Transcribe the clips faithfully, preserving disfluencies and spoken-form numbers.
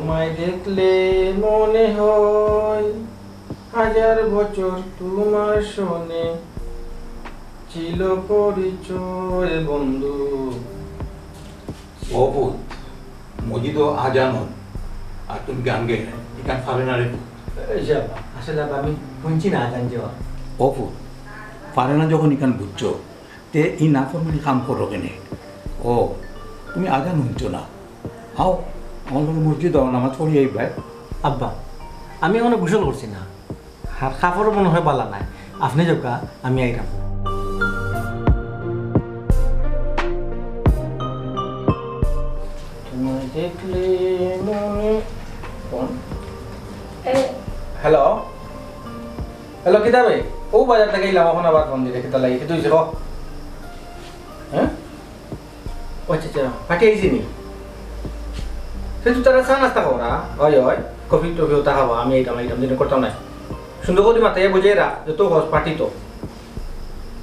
তোমায় দেখলে মনে হয় হাজার বছর তোমার সনে ছিল পরিচয় বন্ধু। ও পুত, মসজিদো আজান অর, আর তুমি গান গাইরায়, ইখান পারে না রে পুত। এই যে আব্বা, আসলে আব্বা আমি হুনছি না আজান দেওয়া। ও পুত, পারে না যখন ইখান বুঝছো, তে ই নাফরমানি কাম করো কেনে? ও, তুমি আজান হুনছো না? আও, আমার লগে মসজিদো আও, নামাজ পড়ি আইবায়। আব্বা, আমি এখনো গোসল করছি না, আর কাপড়ও মনে হয় বালা নাই। আপনে যাউক্কা, আমি আইরাম। তোমায় দেখলে মনে কোন? এ। হ্যালো? হ্যালো, কিতা বে? ও বাজার থাকি আইলাম, অখন আবার ফোন দিলে, কিতা লাগি? কিতা অইছে, ক? হ্যাঁ? ও আচ্ছা, আচ্ছা, পার্টি আইছে নি? সে তো তারা চা নাস্তা খাওয়া, হয়, হয়, কফি টফি ওটা খাওয়া, আমি আইতাম, আইতাম, দিনে করতাম না। সুন্দর করি মাথায় বুঝাই রাখ, যত হস পার্টি তো।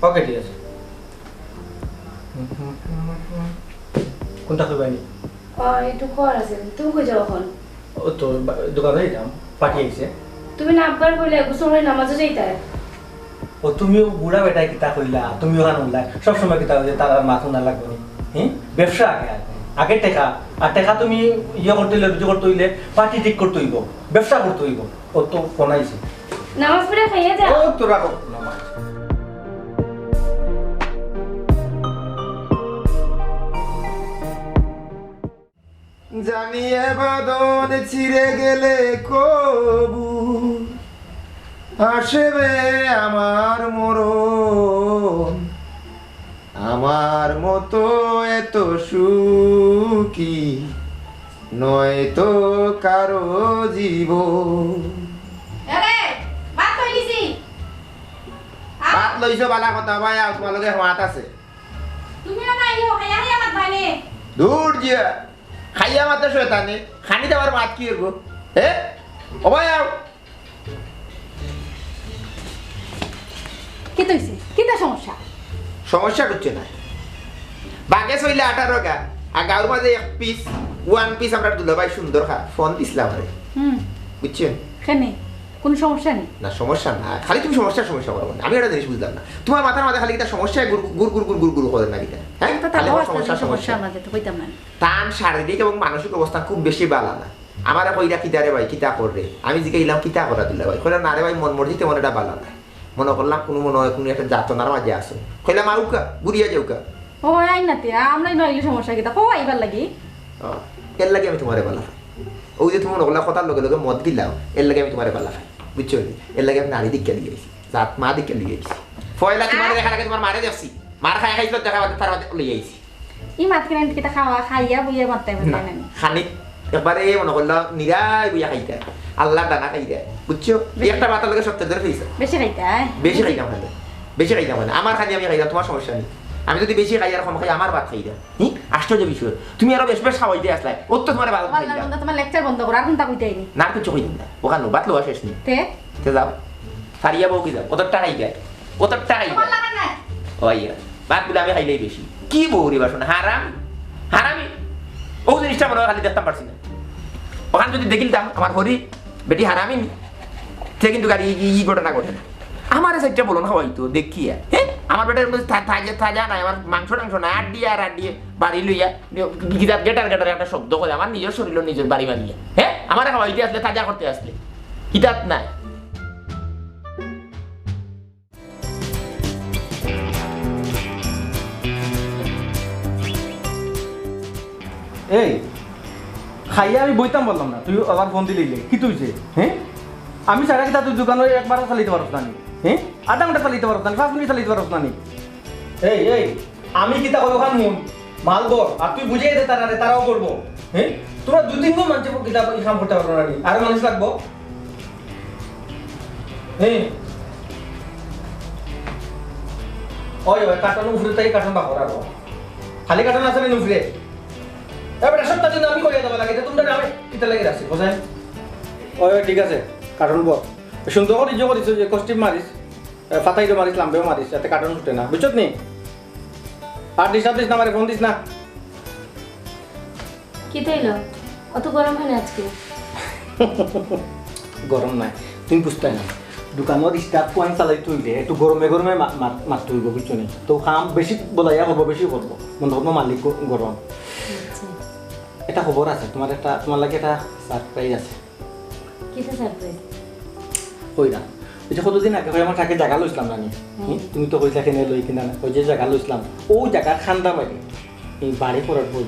ওকে, ঠিক আছে। কোনটা কইবায় নি? ও, একটু কর আছে। তুমি কই যাও অখন? ও তো বা-, দোকানো যাইতাম, পার্টি আইছে। তুমি না আব্বারে কইলে গোসল করি নামাজো যাইতায়। ও তুমিও বুড়া বেটায় কিতা কইলা, তুমিও কান উল্লায়। সব সময় কিতা অইছে, তার আর মাত হুনা লাগবো নি? হুম? ব্যবসা আগে, আগে। আগে টেকা, আর টেকা তুমি ইয়ে করতে অইলে, রুজি করতে অইলে, পার্টি ঠিক করতে অইবো, ব্যবসা করতে অইবো। ও তো ফোন আইছে। নামাজ পড়ে খাইয়া যাও। ও তো রাখো নামাজ। জানিয়ে বাঁধন ছিঁড়ে গেলে কবু আসবে আমার মরণ। আমার মতো এত সুখী নয় তো কারো জীবন। এরে, ভাত লই দিছি। আ- ভাত লইছো, বালা কথা ভাই, আর তোমার লগে মাত আছে। তুমিও না আইও, খাইয়া খাইয়া মাত বাইনে। দূর জিয়া, খাইয়া মাতে শয়তানে, খানি দেওয়ার মাত কি হইব? হে? ও ভাই আও। কিতা অইছে? কিতা সমস্যা? সমস্যা কিচ্ছু নাই। বাগে ছইলা আঠারো গা, আর গাউর মাঝে এক পিস, ওয়ান পিস আমরা দুলাভাই সুন্দর খা, ফোন দিছলা আমারে। হুম। বুঝছেন? কেনে? কোনো সমস্যা নি? না, সমস্যা না। খালি তুমি সমস্যা, সমস্যা করো না। আমি একটা জিনিস বুঝলাম না। তোমার মাথার মাঝে খালি কিতা সমস্যা গুর, গুর, গুর, গুর, গুর, গুর করে না কিতা? হ্যাঁ? তো তাহলে তাও আমার আছে, সমস্যা, সমস্যা। সমস্যা আমাদের তো কইতাম না। তান শারীরিক এবং মানসিক অবস্থা খুব বেশি বালা না। আমারে কইরা কিতা রে ভাই, কিতা কর রে? আমি জিগাইলাম, "কিতা করা দুলাভাই?" কইরা, "না রে ভাই, মন মর্জি তেমন একটা বালা না।" মনে করলাম, কোনো মনে হয় কোনো একটা যাতনার মাঝে আছো। কইলাম, "আউক্কা, ঘুরিয়া যাউক্কা।" ও, আইন না তে, আমরাই নইলে সমস্যা কিতা? কও আইবার লাগি। ও, এর লাগি আমি তোমারে বালা পাই। ওই যে তুমি মনে করলা কথার লগে লগে মদ গিলাও, এর লাগি আমি তোমারে বালা পাই। বুঝছো নি? এর লাগি আমি নারী দীক্ষা লইয়া আইছি। জাত মা দীক্ষা লইয়া আইছি। পয়লা তোমারে দেখার আগে তোমার মারে দেখছি। মার খাই খাইছিল দেখা বাদে তার বাদে লইয়া আইছি। ই মাত কিনা কিতা খাওয়া, খাইয়া বইয়া মারতে পারে না। না নি? খানিক একবারে মনে করলা নিরাই বইয়া খাইতা। আল্লাহর দানা খাইতা। বুঝছো? এই বেশি একটা ভাতর লগে সত্তর ধরে খাইছো। বেশি খাইতা, হ্যাঁ? বেশি খাইতাম খাইলে। বেশি খাইতাম খাইলে। আমার খানি আমি খাইতাম, তোমার সমস্যা নেই। আমি যদি বেশি খাই আর কম খাই, আমার ভাত খাইতাম। হি? আশ্চর্য বিষয়। তুমি আরো বেশ বেশ খাওয়াইতে আসলাই। ওর তো তোমার ভাত ও আল্লাহর খাইতাম। বান্দা, তোমার লেকচার বন্ধ করো, আর কোনটা কইতে আইনি? না, আর কিছু কইতাম না। ওখানে ভাত লওয়া শেষ নেই। তে? তে যাও। সারিয়া বউ কি যাও? কত টাকা খাইবে? কত টাকা খাইবে? তোমার লাগা নাই। ওই, ভাত বলে আমি খাইলেই বেশি। কি বউ রে বাসন? হারাম? হারামি? ও জিনিসটা মনে হয় খালি দেখতাম পারছি না। ওখানে যদি দেখিলতাম, আমার হরি বেটি হারামি নি, সে কিন্তু গাড়ি ই, ই ঘটনা ঘটে না। আমার সাইডটা বলো না হয়তো দেখিয়া। হ্যাঁ? আমার বেটার মধ্যে থা-, থাজা, থাজা নাই, আমার মাংস টাংস নাই, আড্ডি আর আড্ডি বাড়ি লইয়া, গিজার গেটার গেটার একটা শব্দ করে, আমার নিজের শরীরও নিজের বাড়ি মারিয়া। হ্যাঁ? আমার খাওয়াইতে আসলে, থাজা করতে আসলে। কিতাত নাই। এই, খাইয়া আমি বইতাম পারলাম না, তুই আবার ফোন দিলি লে। কিতা অইছে? হ্যাঁ? আমি ছাড়া কিতা তুই দোকানো একবারও চালাইতে পারস না নি? হ্যাঁ? আধা ঘন্টা চালাইতে পারস না নি? পাঁচ মিনিট চালাইতে পারস না নি? এই, এই, আমি কিতা কই ওখান হুন? মাল ধর, আর তুই বুঝিয়ে দে তারারে, তারাও করবো। হ্যাঁ? তোমরা দুই তিনজন মানুষে কিতা ই কাম করতে পারবো না নি? আরো মানুষ লাগবো? হ্যাঁ। ওই, ওই, কার্টন উপরে তাই কার্টন বাকর আরো। খালি কার্টন আছে নি উপরে? এ বেটা, সবটা যদি আমি করিয়া দেওয়া লাগে, এটা তোমরা আমি কিতা লাগে রাখছি, বোঝায়? ওই, ওই, ঠিক আছে, কার্টন বল। সুন্দর করে ইয়ে করিস, ওই যে কষ্টিপ মারিস, এ, ফাতাইরও মারিস, লাম্বেও মারিস, যাতে কার্টন উঠে না, বুঝছত নি? আর ডিস্টার্ব দিস না, আমারে ফোন দিস না। কিতা অইলো? অত গরম হয় না আজকে। গরম নাই, তুমি বুঝতায় না। দোকানর স্টাফ কয়েন চালাইতে অইলে একটু গরমে গরমে মা-, মা-, মাততে অইবো, বুঝছো নি? তো কাম বেশি বলাইয়া করবো, বেশি করবো, মনে করবো মালিক গ-, গরম। আচ্ছা। একটা খবর আছে, তুমার একটা, তুমার লাগি একটা সারপ্রাইজ আছে। কিতা সারপ্রাইজ? কইরা, ওই যে কতদিন আগে কই আমার কাকি জাগা লইছলাম না নি? হুম। হুম, তুমি তো কইছলা কেনে লই কিনা না, ওই যে জাগা লইছলাম, ওই জাগার খান্দা বাড়ি, এই বাড়ি করার পর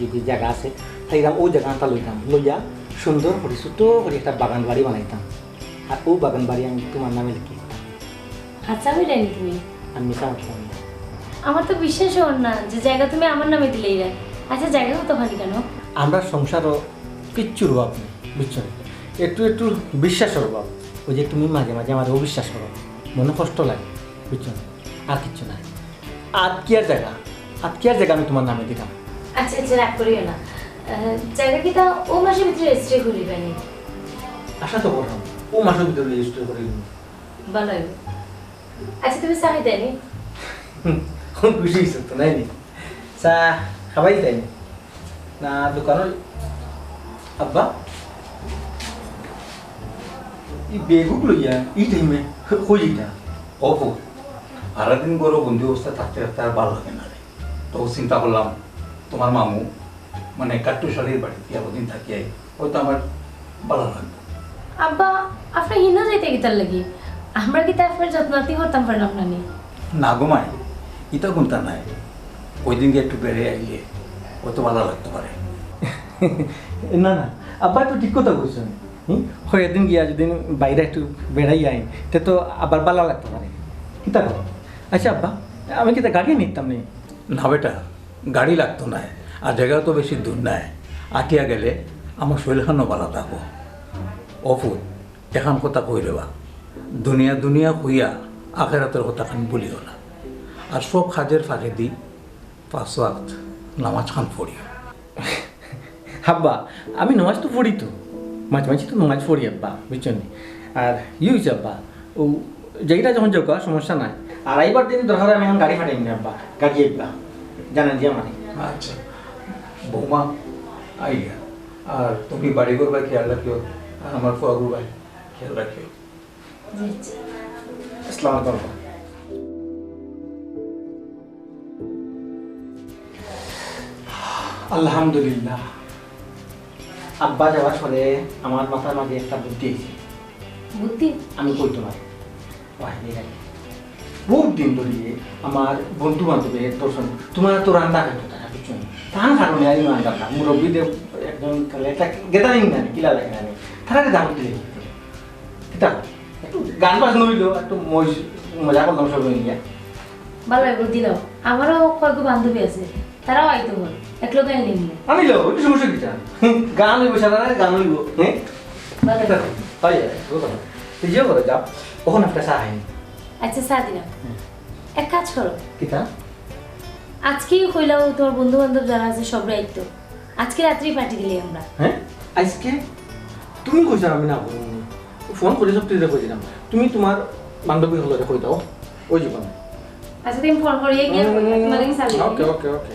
ওই যে জাগা আছে, তাইরাম ওই জাগা আনতা লইতাম, লইয়া সুন্দর করি ছোট করি একটা বাগান বাড়ি বানাইতাম, আর ও বাগান বাড়ি আমি তুমার নামে লিখি দিতাম। আচ্ছা, কইরায় নি তুমি? আমি মিছা মাতলাম না। আমার তো বিশ্বাস অর না যে জাগা তুমি আমার নামে দিলাইরায়। আচ্ছা, জাগা কত খানি কেন? আমরা সংসারও কিচ্ছুর অভাব নাই, বুঝছো নি? একটু একটু বিশ্বাসর অভাব। ওই যে তুমি মাঝে মাঝে আমারে অবিশ্বাস করো, মনে কষ্ট লাগে, বুঝছো নি? আর কিচ্ছু নাই। আতকিয়ার জাগা, আতকিয়ার জাগা আমি তুমার নামে দিতাম। আচ্ছা, আচ্ছা, রাগ করিও না। আহ, জাগা কিতা ও মাসর ভিতরে রেজিস্ট্রি করিবায় নি? আশা তো করলাম ও মাসর ভিতরে রেজিস্ট্রি করি দিমু। ভালা অইবো। আচ্ছা, তুমি চা খাইতায় নি? খুশি অইছো তো, নায় নি? চা খাবাই দিতায় নি? না, দোকানো। আব্বা, ই বেগুক লইয়া ই টাইমে কই যাইতা? অপু, সারাদিন ঘরো বন্দি অবস্থায় থাকতে থাকতে আর ভালা লাগে না রে। তো চিন্তা করলাম, তুমার মামু, মানে, কাট্টু শালির বাড়িত গিয়া কদিন থাকি আই, অইতো আমার ভালা লাগবো। আব্বা, আপনে হিনো যাইতা কিতার লাগি? আমরা কিতা আপনার যত্নার্থী করতাম পারলাম না নি? না গো মাই, ইতা কুন্তা নায়। কয়দিন গিয়া একটু বেড়াই আইলে অইতো ভালা লাগতো পারে। না, না, আব্বা তো ঠিক কথা কইছইন। হুম? কয়দিন গিয়া যদি বাইরে একটু বেড়াই আই, তে তো আবার ভালা লাগতো পারে। কিতা কও? আচ্ছা আব্বা, আমি কিতা গাড়ি নিতাম নি? না বেটা, গাড়ি লাগতো নায়, আর জাগাও তো বেশি দূর নায়, আটিয়া গেলে আমার শরীরখানও ভালা থাকবো। অ পুত, এখান কথা কই রেবা, দুনিয়া দুনিয়া কইয়া আখেরাতর কথাখান ভুলিও না। আর সব কাজের ফাঁকেদি পাঁচ ওয়াক্ত নামাজখান পড়িও। আব্বা, আমি নামাজ তো পড়ি তো, মাঝে মাঝে তো নামাজ পড়ি আব্বা, বুঝছো নি? আর ই অইছে আব্বা, ও যেটা যখন যাউক্কা সমস্যা নাই। আর আইবার দিন দরকার আমি এখন গাড়ি পাঠাই না আব্বা, গাড়ি আইবা, জানাই দিয়া আমারে। আচ্ছা, বৌমা আইয়া, আর তুমি বাড়িঘর বায় খেয়াল রাখিও, আর আমার ফুয়াগুর বায় খেয়াল রাখিও। জি, জি। আসসালামু আলাইকুম। আলহামদুলিল্লাহ। আব্বা যাওয়ার পরে আমার মাথার মাঝে একটা বুদ্ধি আইছে। বুদ্ধি? আমি কই তুমারে। ওয়াই, এই আর কি। বহুত দিন ধরি আমার বন্ধু বান্ধবের দর্শন, তুমার তো রান্না করতে থাকে, বুঝছো নি? তার কারণে আমি রান্না না, মুরব্বীদের একজন তাহলে একটা gathering না, কিলা লাগে না, তারা দাওয়াত দিলে। কিতা? একটু গান বাজনা অইলো, একটু মজ-, মজা করলাম সব মিলিয়া। ভালা অইবো দিলাও। আমারও কয়েকগু বান্ধবী আছে, তারাও আইতো পারে, একলগে আইলে মিলে। আনিলো, ওইটা সমস্যা কিতা? গান অইবো, সারা রাত গান অইবো, হ্যাঁ? ভালা অইবো। হয়, হয়, ওই কথা। তুই যে করো, যাও। ওখানে একটা চা খাই। আচ্ছা, চা দিলাম। হুম। এক কাজ করো। কিতা? আজকেই কইলাও তুমার বন্ধু বান্ধব যারা আছে সবরে আইতো। আজকে রাত্রেই party দিলাই আমরা। হ্যাঁ? আজকে? তুমি কইছো আমি না করমু। ফোন করি সব তুই কই দিলাম। তুমি তুমার বান্ধবী অকলরে কই দাও। ওই জীবন। আচ্ছা, তুমি ফোন করিয়া গিয়া কইবা, তুমার লাগি চা লইয়া। ওকে, ওকে, ওকে।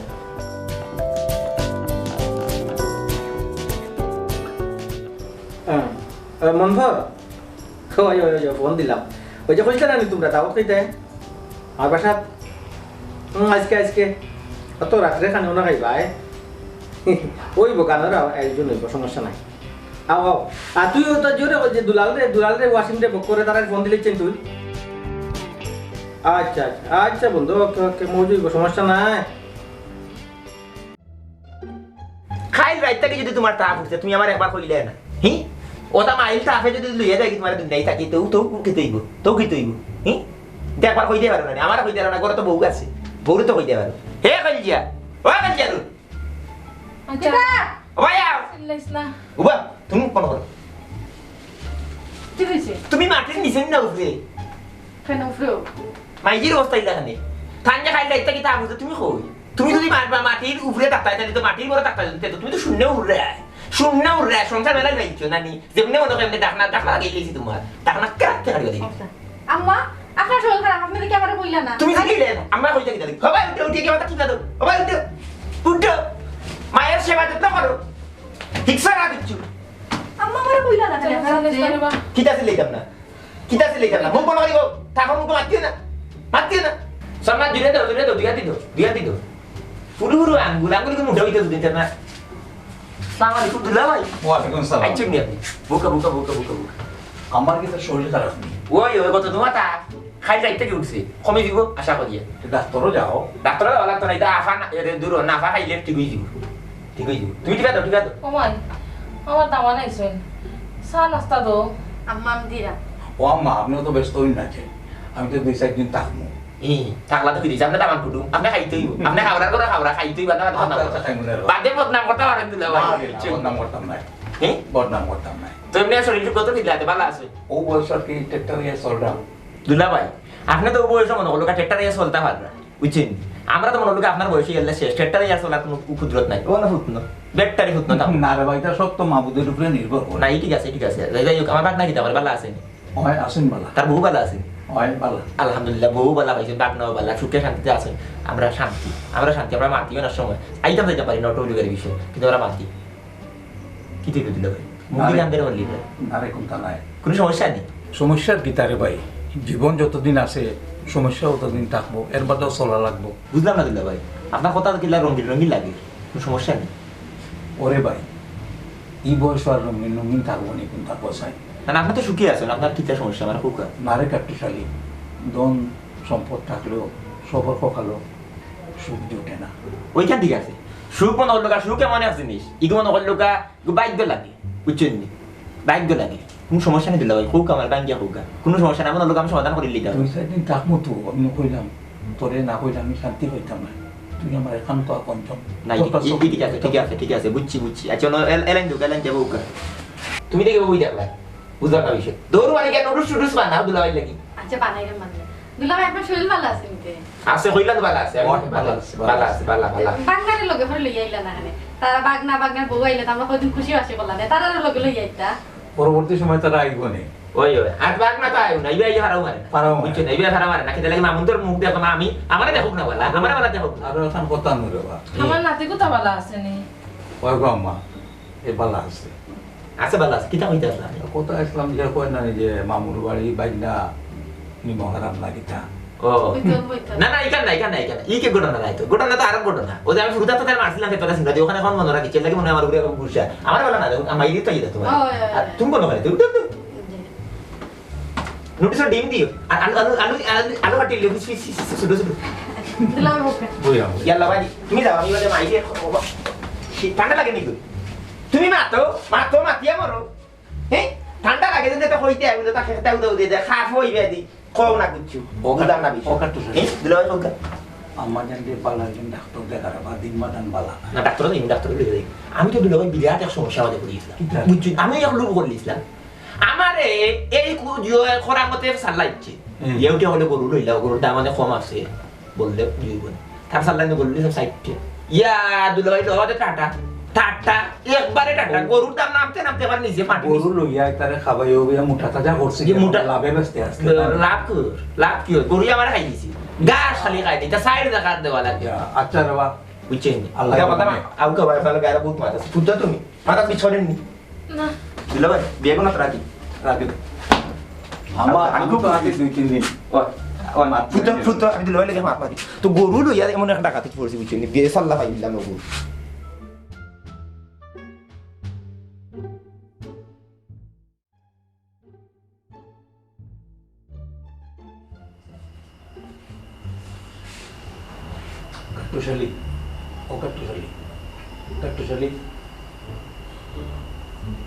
হ্যাঁ, এ, মনভর। ওই, ওই, ওই, ওই, ফোন দিলাম। ওই যে কইছিলা না নি তুমরা দাওয়াত খাইতায়? আমার বাসাত? হুম, আজকে, আজকে। অত রাত্রে খানিও না খাইবায়। ওই বো, গানর আ-, আয়োজন অইবো, সমস্যা নাই। আও, আও। আর তুই ওটা জোরে ওই যে দুলাল রে, দুলাল রে, ওয়াসিম রে, বক্কর রে, তারারে ফোন দিলে চেন তুই। আচ্ছা, আচ্ছা, আচ্ছা বন্ধু, ওকে, ওকে, মজা অইবো, সমস্যা নাই। কাইল রাইত থাকি যদি তুমার তাপ উঠছে, তুমি আমারে একবার কইলে না। হি? ওটা মাইল তাপে যদি লইয়া যাই, তুমার দুনিয়াই থাকি, তো, তো কিতা অইবো? তো কিতা অইবো? হি? ইতা একবার কইতে পারো না, আমারে কইতে পারো না, ঘরো তো বউ আছে। বউরে তো কইতে পারো। হে কইলজিয়া, ও কইলজিয়া রু। আচ্ছা। কিতা? ও ভাই আও। চিল্লাইস না। উবা, তুমি ফোন করো। কি হইছে? তুমি মাটির নিচে না উপরে? কেন উপরেও? মাইজির অবস্থা ইলা কেনে? তান যে কাইল রাইত থাকি তাপ উঠছে, তুমি কই? তুমি যদি মা-, মা-, মাটির উপরে থাকতায়, তাইলে তো মাটির উপরে থাকতায়, তাইলে তো তুমি তো শূন্য উড়রায়। শূন্য উড়রায়, সংসার মেলা লাইছো না নি? যেমনে মনে হয় এমনে ডাকনা, ডাকনা লাগাই দিয়েছি তুমার। ডাকনা কেরাক কেরাক করে দিবি। আম্মা, আপনার শরীর খারাপ, আপনি দেখি আমারে কইলা না। তুমি থাকি রে, আম্মা কইতে কি জানি? হবাই উঠো, উঠে কি মাথা টিপা দাও। হবাই উঠো, উঠো। মায়ের সেবা যত্ন করো। হিকসা না কিচ্ছু। আম্মা আমারে কইলা না কেন? কিতা চিল্লাইতাম না? কিতা চিল্লাইতাম না? মুখ বন্ধ করি কও। তারপর মুখ মাতিও না। মাতিও না। সামনা জুড়ে দাও, জুড়ে দাও, দুই হাত দি দাও, দুই হাত দি দাও। ফুরু ফুরু আঙ্গুল, আঙ্গুল কিন্তু মুঠা হইতে দিতে না। সালাম আলাইকুম দুলা ভাই। ওয়ালাইকুম সালাম। আইচ্ছুন নি আপনি? বুকা, বুকা, বুকা, বুকা, বুকা। আমার কিন্তু শরীর খারাপ নেই। ওই, ওই, কত তোমার তা? খাই যাইতে কি উঠছে? কমে দিব, আশা করি। ডাক্তারও যাও। ডাক্তারও যাওয়া লাগতো না, এটা আফা না, এটা দূর না, আফা খাইলে ঠিক হয়ে দিব। ঠিক হয়ে দিব। তুমি টিপা দাও, টিপা দাও। ও মাই, আমার দামান আইছইন। চা নাস্তা দাও। আম্মা, আমি দিরা। ও আম্মা, আপনিও তো ব্যস্ত হইন না যে। আমি তো দুই চার দিন থাকবো। ই, থাকলা তো কি দিছে? আপনি দামান কুটুম। আপনি খাইতে হইব। আপনি খাওয়ার করে খাওয়া, খাইতে হইব। আপনি আচ্ছা, বদনাম আচ্ছা, খাই মনে হয়। বাদে বদনাম করতে পারেন দুলা ভাই। না, না, বদনাম করতাম না। হ্যাঁ? বদনাম করতাম না। তো এমনি শরীর সুখ কত কিলা আছে? ভালা আছে? ও বয়স আর কি ট্রাক্টর ইয়ে চলরাম। দুলা ভাই, আপনি তো ও বয়সে মনে করলো ট্রাক্টর ইয়ে চলতে পাররা। বুঝছেন? আমরা তো মনে করলো আপনার বয়সে গেলে শেষ। ট্রাক্টর ইয়ে চলার কোনো কুদরত নাই। ও না ফুটনো। ব্যাটারি ফুটনো না। না রে ভাই, এটা সব তো মাবুদের উপরে নির্ভর করে। না, এই ঠিক আছে, ঠিক আছে। যাই, যাই হোক, আমার ভাগনা কিতা করে? ভালা আছে? ওই আছেন ভালা। তার বউ ভালা আছে? ওই ভালা। আলহামদুলিল্লাহ, বউ ভালা পাইছে, ভাগনাও ভালা, সুখে শান্তিতে আছেন। আমরা শান্তি, আমরা শান্তি, আমরা মাতি অনেক সময়। আইতাম যাইতাম পারি না, অটো গাড়ি বিষয়, কিন্তু আমরা মাতি। কি তুই বুঝলে ভাই? মুখ না রে। দিকে আনতে পারলি ভাই? না রে, কোনটা নাই। কোনো সমস্যা নেই? সমস্যার কিতা রে ভাই? জীবন যতদিন আছে, সমস্যা ততদিন থাকবো, এর বাদেও চলা লাগবো। বুঝলাম না দুলা ভাই, আপনার কথা তো কিলা রঙিন রঙিন লাগে, কোনো সমস্যা নেই। ওরে ভাই, এই বয়স আর রঙিন রঙিন থাকবো নি, কোনটা কষাই? না, না, আপনি তো সুখী আছেন, আপনার কিতা সমস্যা, মানে, খুব খারাপ। না রে কাট্টুশালী, ধন সম্পদ থাকলেও সবর কপালো সুখ জুটে না। ওইখান ঠিক আছে, সুখ মনে করলো কা, সুখ এমন এক জিনিস, ইগো মনে করলো কা, ইগো ভাগ্য লাগে, বুঝছেন নি? ভাগ্য লাগে। কোনো সমস্যা নেই দুলা ভাই, কউক্কা আমার ভাঙ্গিয়া কউক্কা। কোনো সমস্যা নাই, মনে করলো আমি সমাধান করি লিতাম। দুই চার দিন থাকবো তো, আমি কইলাম, তোরে না কইলে আমি শান্তি পাইতাম না। তুই আমার একান্ত আপনজন। না, তোর কাছে এই, এই ঠিক আছে, ঠিক আছে, ঠিক আছে, বুঝছি, বুঝছি। আচ্ছা, অনো এল-, এলাইন দেও, এলাইন দেও, ওকে। তুমি দেখে বই দেখলা। বুঝলাম না বিষয়। দৌড় মারি কেন নুডুস টুডুস বানাও দুলা ভাই লাগি। আচ্ছা, বানাইলাম, বানাইলাম। দুলা ভাই, আপনার শরীর ভালো আছে নিতে? আছে, কইলাম তো ভালো আছে। আমি ওই, ভালো ভালো আছে, আছে, ভালো ভালো আছে। আছে, ভালো, ভালো। বাগনারে লগে করে লইয়া আইলা না কেনে? তারা বাগনা, বাগনার বউ আইলে তো আমরা কয়দিন খুশি বাসি করলাম, তারারও লগে লইয়া আইতা। পরবর্তী সময় তারা আইবো নে। ওই, ওই। আর বাগনা তো আইবো না, ইবা ইয়া হারাও মারে না। হারাও মারে। বুঝছো না? ইবা হারাও মারে না। কিতা লাগে মামুন তোর মুখ দেখো না আমি, আমারে দেখুক না বলা, আমারে বলা দেখুক না। আর এখন কথা নু রে বা। আমার নাতি কোথা ভালো আছে নি? ওই গো আম্মা, এ ভালো আছে। আছে ভালো আছে, কিতা কইতে আসলাম? কথা আসলাম যে কয় না যে মামুর বাড়ি বাইন্দা নিমক হারাম না কিতা? ও। ওই তো, ওই তো। না, না, ইখান না, ইখান না, ইখান না। ই কি ঘটনা নাই তো? ঘটনা তো আরো ঘটনা। ওই যে আমি ফুরুতা তো তার মারছিলাম, পেপারে সিংড়া দিয়ে, ওখানে এখন মনে রাখি, চেল্লা কি মনে হয় আমার উপরে এখন গুসা। আমার বলা না, দেখুন, আমার ইয়ে তো ইয়ে তো তোমার। ও, ওই, ওই, আর ওই। তুমি বলো না, তুমি, তুমি, তুমি। জি। নুডলসর ডিম দিও। আর আলু, আলু, আলু, আলু, আলু কাটিয়ে লিও, পিস, পিস, পিস, পিস, ছোট, ছোট। দিলাম ওকে। বই আম। ইয়াল্লা ভাই, তুমি যাও, আমি বলে মাইরে, ঠান্ডা লাগে নি গো? তুমি মাতো, মাতো, মাতিয়া মরো। হ্যাঁ? ঠান্ডা লাগে যদি তো কইতে আইবো, তো তাকে তাও দাও দিয়ে দে, খাফ হইবে দি। কও না কিচ্ছু। ও বুঝলাম না বিষয়। ও কাট্টু হ্যাঁ? দিলে ভাই, ওকে। আমার জানতে পালা একজন ডাক্তার দেখার বা দিন মাদান বালা। না, ডাক্তার নেই, ডাক্তার বলে দেই। আমি তো দুলাভাই বিরাট এক সমস্যা আমাদের করিয়েছিলাম। কিতা? বুঝছি, আমি এক লোক করলিছিলাম। আমারে এই কু-, ইয়ে করার মতে সাল্লা ইচ্ছে। হুম। ইয়ে উঠে হলে গরু লইলা, গরুর দাম অনেক কম আছে। বললে দুই গুণ। তার সাল্লা নিয়ে বললি সব সাইডে। ইয়া, দুলাভাই তো আমাদের টাটা। টাটা, একবারে টাটা। গরু। গরুর দাম নামতে নামতে আবার নিজে মাটি গরু নিচে। লইয়া তারে খাবাই হবে, মোটা তাজা করছে, যে মোটা লাভে বেচতে আসছে। লাভ কি? লাভ কি হয়? গরু আমার খাই দিছি। ঘাস খালি খাই দিই, তা সাইড দেখা দেওয়া লাগে। ইয়া, আচ্ছা রে বা। বুঝছেন? আল্লাহ এটা কথা না, জানে। আউকা ভাই, তাহলে গায়ে বহুত মাথা। ফুটতো তুমি? মাথা পিছনে নি। না। দিল ভাই, বিয়ে কোনো রাখি। রাখি। আমার আমি আমি তো তো আগে দুই তিন দিন। ও, ও, মাত ফুটো, মারি। ফুটো, আমি দিল ভাই লেগে মাত মারি। তো গরু লইয়া এমন একটা ডাকাতি পড়ছি, বুঝছেন? বিয়ে সাল্লা ভাই দিলাম গরু। কাট্টুশালী, ও কাট্টুশালী, কাট্টুশালী,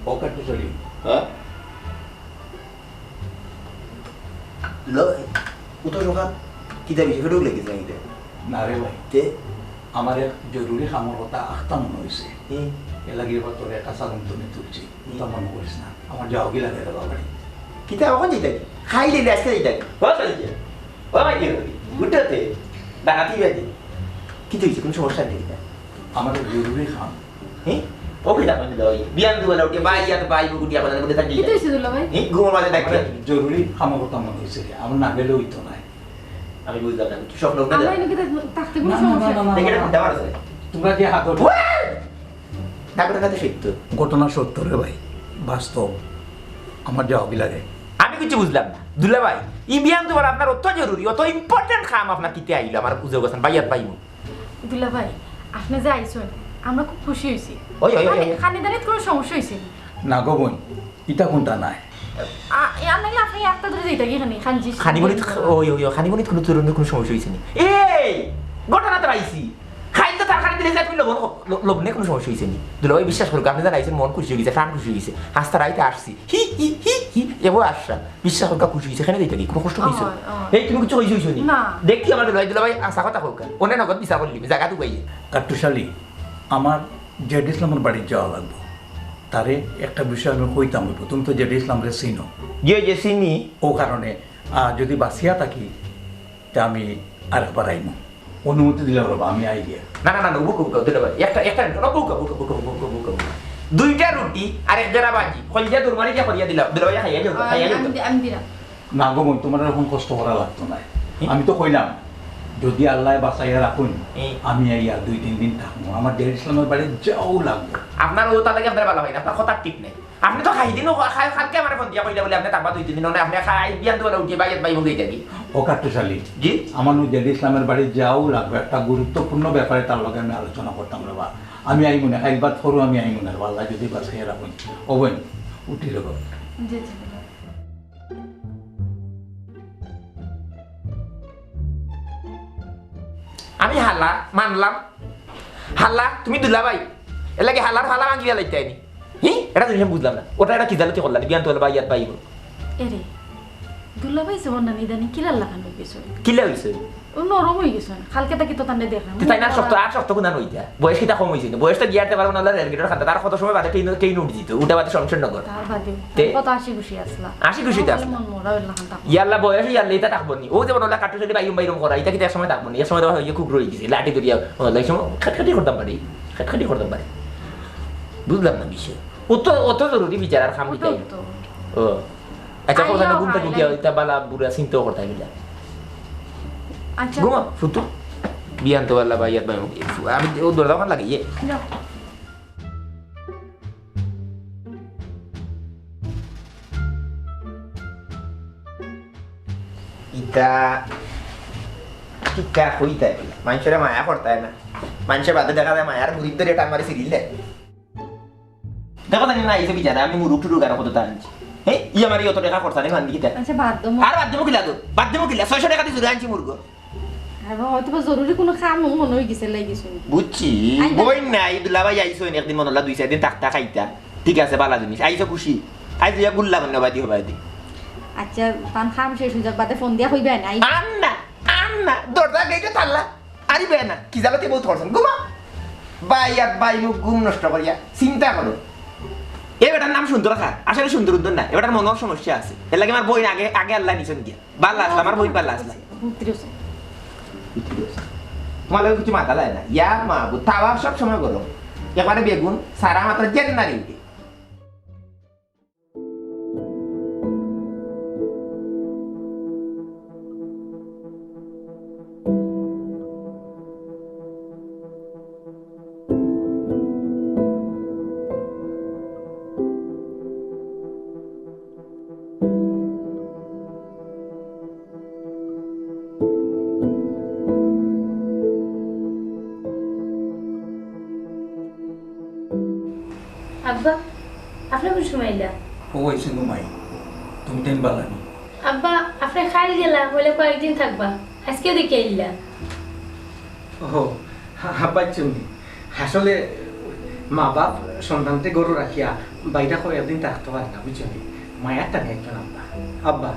ও কাট্টুশালী। হ্যাঁ? লো, উঠো সকাল, কিতা বিষয় ফেটুক লেগেছে নাকি তে? না রে ভাই। তে? আমার এক জরুরি কামর কথা আখতা মনে হইছে। হুম। এর লাগি এবার তোরে কাছা ঘুম তুমি তুলছি। তা মনে করিস না, আমার যাওয়া কি লাগে রে বাবা? কিতা অখন যাইতাম? খাই দিলে আজকে যাইতাম। ও চলছে। ও ভাই, কি হলো? উঠতে? ডাকাতি বাজে। কি হইছে? কোনো সমস্যা নেই কিতা? আমার জরুরি কাম। হ্যাঁ? ও কিতা করে দিল ওই? বিয়ান দুবেলা উঠে, ভাই, ইয়াতে ভাই, বুকুটি, আপনাদের মধ্যে থাকি। কি হইছে দুলা ভাই? হ্যাঁ? ঘুমের মাঝে ডাকি। আমার জরুরি কামর কথা মনে হইছে রে। আমার না গেলে হইতো না। আমি বুঝলাম না। তুই স্বপ্ন উঠে আমরা যা। এনে কি থাকতে কোনো না, না, সমস্যা না, না, নেই? না, দেখে না। এটা খুব ডামার আছে। তোমরা কি হাত ধরো? ওই! তা ঘটনা তো সত্য। ঘটনা সত্য রে ভাই, বাস্তব। আমার যাওয়া কি লাগে? আমি কিছু বুঝলাম না। দুলাভাই, ই বিয়ান তো বড় আপনার অত জরুরি, অত ইম্পর্টেন্ট কাম আপনার কিতা আইলো আমার উজো গেছেন, বাইয়াত বাইমু। দুলাভাই, আপনি যে আইছেন, আমরা খুব খুশি হইছি। ওই, ওই, ওই, খানি-, ওই। খানিদানিত কোনো সমস্যা হইছে নি? না গো বইন, ইতা কোনটা নাই। আ, এ, আর নাইলে আপনি একটা ধরে যাইতা কি খানি, খান জিস-, খানি বনিত, খান। ওই, ওই, ওই, খানি বনিত কোনো ধরনের কোনো সমস্যা হইছে নি। এই, ঘটনা তো আইছি। খাইল তো তার খানি দিলে যে তুমি লবণ খ-, ল-, লবণে কোনো সমস্যা হইছে নি। দুলাভাই বিশ্বাস করুক, আপনি জানাইছেন মন খুশি হয়ে গেছে, প্রাণ খুশি হয়ে গেছে। হাস্তা রাইতে আসছি। হি, হি, হি, হি, এবার আসলাম। বিশ্বাস করুক, খুশি হইছে, এখানে দিতে কি? কোনো কষ্ট হইছে? অয়, অয়। এই, তুমি কিছু হইছে, হইছে নি? না। দেখি আমার দুলাভাই, দুলাভাই, আশা কথা হোক। অনে নগদ বিচার করলি, জায়গা তো পাইয়ে। কাট্টুশালী, আমার জেড ইসলামের বাড়ি যাওয়া লাগবো। তারে একটা বিষয় আমি কইতাম হইবো। তুমি তো জেড ইসলামরে চিনো। জি, জি, চিনি। ও কারণে, আহ, যদি বাঁচিয়া থাকি, তা আমি আরেকবার আইমু। অনুমতি দিলে বাবা, আমি আই গিয়া। না, না, না, না, বুকা, বুকা, দুলাভাই। একটা, একটা, না, বুকা, বুকা, বুকা। দুইটা রুটি আর এক জোড়া বাজি, কলিজা দুরমারি দিয়া করিয়া দিলাম। দুলাভাই, খাইয়া যাও, আমি, খাইয়া যাও। আমি দি-, আমি দিলাম। না গো বইন, তোমার এখন কষ্ট করা লাগতো না। হুম? আমি তো কইলাম, যদি আল্লাহ বাঁচাইয়া রাখুন, হুম। আমি আইয়া দুই তিন দিন থাকবো। আমার জেড ইসলামের বাড়ি যাওয়া লাগবো। আপনার ও তাহলে কি আপনার ভালা হয় না, আপনার কথা ঠিক নাই। আপনি তো খাই দিন, ও খাই, কালকে আমার ফোন দিয়া কইলা বলে আপনি থাকবা দুই তিন দিন, মানে আপনি খাই বিয়ান তো বলে উঠিয়ে বাইরে বাইরে বলে যাবি। ও কাট্টুশালী, জি? আমার নু জেড ইসলামের বাড়ি যাওয়া লাগবে, একটা গুরুত্বপূর্ণ ব্যাপারে তার লগে আমি আলোচনা করতাম রে বা। আমি আইমু না, কাইল বাদ ফরু আমি আইমু না, আল্লাহ যদি বাঁচাইয়া রাখুন। ও বইন, উঠি রে বাবা। জি, জি। আমি হালা মানলাম, হালা তুমি দুলাভাই, এর লাগি হালার হালা ভাঙি ফেলাইতে আইনি। হি, এটা জিনিস আমি বুঝলাম না। ওটা এটা কি জালতি করলা? বিয়ান তো হলো ভাই আর ভাই বোন। এরে, দুলাভাই যেমন না নিদানি কিলার লাখান হয়ে গেছে। কিলা হইছে? ও নরম হয়ে গেছে। কালকে তাকে তো তান্ডে দেখলাম। তে তাই না শক্ত, আর শক্ত কোনা নইতা। বয়স কিতা কম হইছে না? বয়স তো গিয়ারতে পারবো না, রেল গেটের খান্তা। তার কত সময় বাদে ট্রেন, ট্রেন উঠি দিত। উঠা বাদে সংসার নগর। তার বাদে তে? কত হাসি খুশি আসলা। হাসি খুশি তো আসলা। মন মরা হইল লাখান থাকবো। ইয়াল্লা বয়স ইয়াল্লা এটা থাকবো নি। ও যেমন ওলা কাট্টুশালী বাইরম বাইরম করা, এটা কিতা এক সময় থাকবো নি। এক সময় তো হয় খুব রয়ে গেছে। লাঠি ধরিয়া, ওলা এই সময় খাটখাটি করতাম পারি। খাটখাটি করতাম পারি। বুঝলাম না বিষয়। ও তো, অত জরুরি বিচার আর খাম ওটাও দিতাই। তো। ও। আচ্ছা, আইও, কথা না ঘুমতে আইলে। ঘুমিয়া ওইটা বালা বুড়া চিন্তাও করতে হইবে না। আচ্ছা। ঘুমা, ফুতু। বিয়ান তো আল্লাহ ভাই, ইয়াত ভাই, আমি ও দরজা ওখান লাগে, ইয়ে। যাও। ইতা, ইতা কইতায় বলে। মানুষের মায়া করতায় না। মানুষের বাদে দেখা যায় মায়ার মুরিদ ধরে টান মারি সিরিল দেয়। দেখো জানি না, আইছে বিচারে, আমি মুরুক টুরুক আর কত তা আনছি। হ্যাঁ, ই আমার অত টাকা খরচা নেই, ভান্দি কিতা? আচ্ছা, বাদ দেবো। আর বাদ দেবো কিলা তো? বাদ দেবো কিলা? ছয়শো টাকা দিয়ে জুড়ে আনছি মুরগো। আর বাবা, হয়তো বা জরুরি কোনো কাম মনে হয়ে গেছে, লাই গেছে। বুঝছি, আইবা। বই নাই, দুলাভাই আইসো, একদিন মনে হলো দুই চার দিন থাকতা খাইতা। ঠিক আছে, ভালা জিনিস। আইসো খুশি। আইসো ইয়া গুল্লা মানে বাদি হবাই দি। আচ্ছা, তান কাম শেষ হয়ে যাক, বাদে ফোন দিয়া কইবা না, আই- আর না, আর না, দরজা গেটে তালা। আরে বে না, কি জ্বালাতে বহুত করছেন? ঘুমা। ভাই আর ভাই মুখ ঘুম নষ্ট করিয়া চিন্তা করো। এই বেটার নাম সুন্দর খা, আসলে সুন্দর উদ্দর না, এ বেটার মনের সমস্যা আছে। এর লাগে আমার বইন আগে, আগে আল্লাহ নিছেন গিয়া। বাল্লা আসলা, আমার বইন বাল্লা আসলা। বুদ্ধি আছে। বুদ্ধি আছে। তোমার লগে কিছু মাথা লাগে না। ইয়া মা, বু-, তাওয়া সব সময় গরম। একবারে বেগুন, সারা মাত্র জেন নারি উঠে। আব্বা, আপনি কোন সময় আইলা? ও আইছে ঘুমাই। তুমি টাইম বালানি। আব্বা, আপনি কাল গেলা, বলে কয়েকদিন থাকবা। আজকেও দেখি আইলা। ও, আব্বা, চুনি। আসলে মা বাপ সন্তানকে গরু রাখিয়া বাইরে কয়েকদিন থাকতে পারে না, বুঝছো নি? মায়ার টানে একজন আব্বা। আব্বা,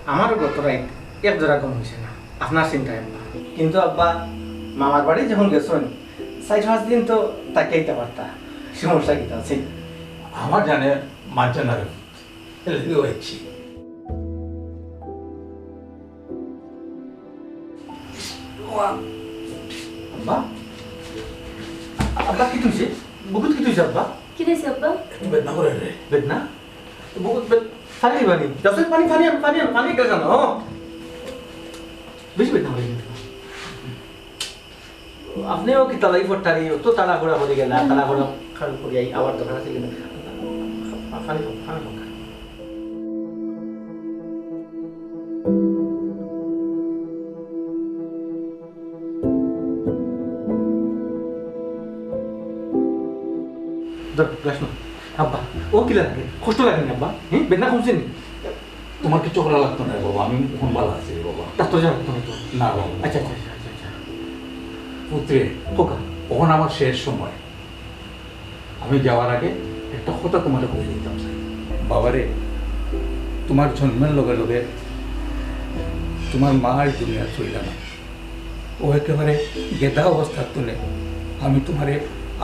আমারও গত রাইত এক জোড়া ঘুম হইছে না, আপনার চিন্তায় আব্বা। কিন্তু আব্বা, মামার বাড়ি যখন গেছেন, চার পাঁচ দিন তো তাকে আইতে পারতা, সমস্যা কিতা আছে? আমার জানে মানছে না রে, এর লাগি আইছি। আব্বা? আব্বা, কিতা হইছে? বুকুত কিতা হইছে, আব্বা? কিতা হইছে, আব্বা? একটু বেদনা করে রে। বেদনা? বুকুত বেদ-, পানি দিবা নি? যাও, পানি, পানি আন, পানি আন, পানি একটা জানো। বেশি বেদনা করে কিন্তু। আপনিও কিতা লাগি ফট্টারি, তো তাড়াহুড়া করে গেলা, তাড়াহুড়া। খাল করিয়া এই আবার দরকার আছে কিনা? পানি খাও, পানি খাও। ধর, গ্লাস নাও। আব্বা, ও কিলা লাগে? কষ্ট লাগে নি আব্বা? হ্যাঁ, বেদনা কমছে নি? তোমার কিচ্ছু করা লাগতো না রে বাবা, আমি অখন ভালা আছি রে বাবা। ডাক্তার যাওয়া লাগতো না তো? না বাবা। আচ্ছা, আচ্ছা, আচ্ছা, আচ্ছা, আচ্ছা। পুত্রে, খোকা। অখন আমার শেষ সময়। আমি যাওয়ার আগে একটা কথা তোমারে কই দিতাম চাই। বাবারে, তোমার জন্মের লগে লগে তোমার মা এই দুনিয়াত রইলা না। ও একেবারে গেদা অবস্থাত তুলে আমি তোমারে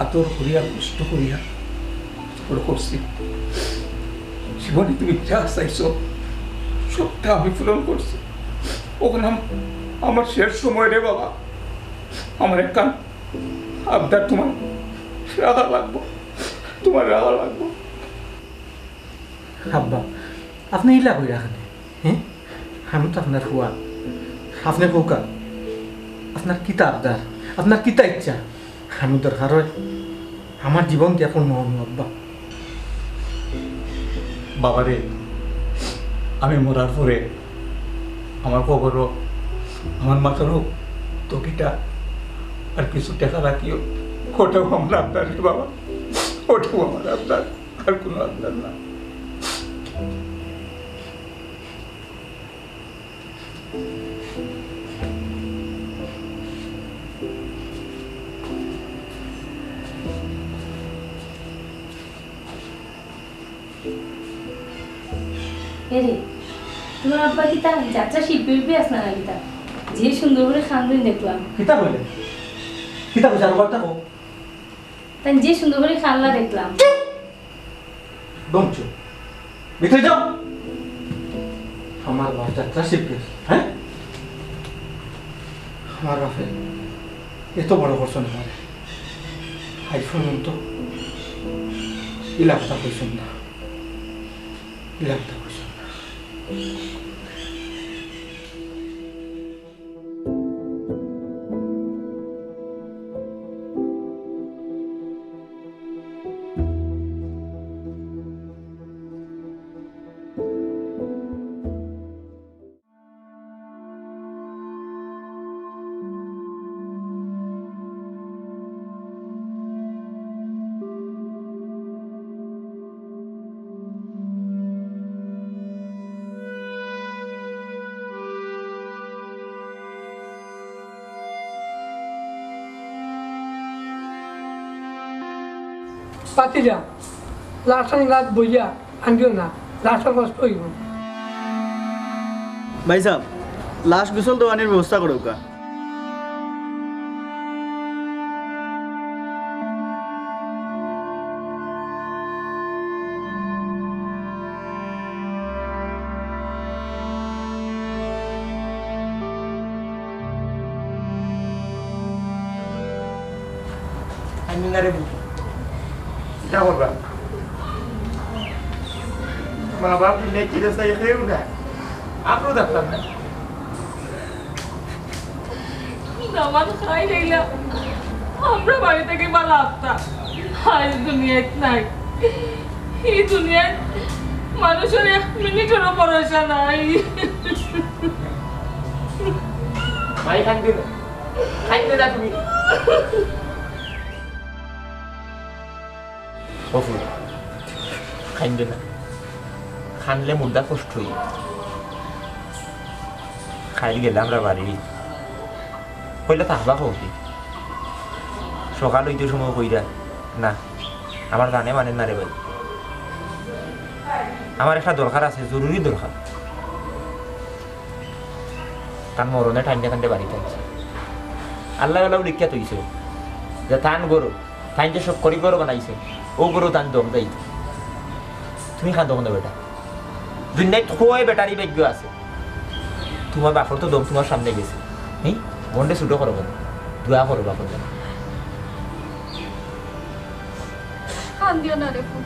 আদর করিয়া, কষ্ট করিয়া বড় করছি। জীবনে তুমি যা চাইছো, সবটা আমি পূরণ করছি। অখন আম-, আমার শেষ সময় রে বাবা, আমার একখান আবদার তোমার রাখা লাগবো, তোমার রাখা লাগবো। আব্বা, আপনে ইলা কইরা কেনে? হ্যাঁ? আমি তো আপনার ফুয়া। আপনে কউক্কা, আপনার কিতা আবদার, আপনার কিতা ইচ্ছা? আমি দরকার অয় আমার জীবন দিয়া পূর্ণ করমু আব্বা। বাবারে, আমি মরার পরে আমার কবরো আমার মাথার উপর তকিটা আর কিছু টেকা রাখিও। ওটাও আমার আবদার রে বাবা, ওটাও আমার আবদার, আর কোনো আবদার না। এরে, তোমার আব্বা কিতা যাত্রা শিল্পী উল্পী আছলা না কিতা? যে সুন্দর করি কান্দইন দেখলাম। কিতা কইলে? কিতা কইছে? আরো কথা কও। তাইন যে সুন্দর করি কান্দলা দেখলাম। একদম চুপ। ভিতরে যাও। আমার বাপ যাত্রা শিল্পী, হ্যাঁ? আমার বাপে এত বড় করছইন আমারে। আইজ পর্যন্ত ইলা কথা কইছইন না। ইলা কথা কইছইন না। পাতিলা, লাশর রাত বইয়া কান্দিও না, লাশর কষ্ট অইবো। ভাইসাব, লাশ গোসল দেওয়ানির ব্যবস্থা করউক্কা। আমি না রে বউ। কিতা করবা? মা বাপ নেই, কিতা চাই কেউ না। আপনও দেখলাম না। দামান খাই লইলা। আমরা বাড়ি থাকি বালা আফতা। আইজ দুনিয়াত নাই। এই দুনিয়াত মানুষর এক মিনিটরও ভরসা নাই। মাই কান্দিও না। কান্দিও না তুমি। ও ফুল, কান্দিও না। কান্দলে মুর্দা কষ্ট অই। কাইল গেলাম রে বাড়ি। কইলা থাকবা কওদি। সকাল অইতে সময় কইরা, না, আমার জানে মানের না রে ভাই। আমার একটা দরকার আছে, জরুরি দরকার। তান মরণে টাইন্দা টাইন্দা বাড়িত আনছে। আল্লায় ওলাও লিখিয়া থইছে যে তান ঘর, তাইন যে সব করি ঘর বানাইছে, অউ ঘরো তান দম যাইতো। তুমি কান্দো কেনে বেটা? দুনিয়াত কয় বেটারই ভাগ্য আছে। তুমার বাপর তো দম তুমার সামনে গেছে। হ্যাঁ? মনরে ছোট করো কেনে? দোয়া করো বাপর জন্য। কান্দিও না রে ফুল।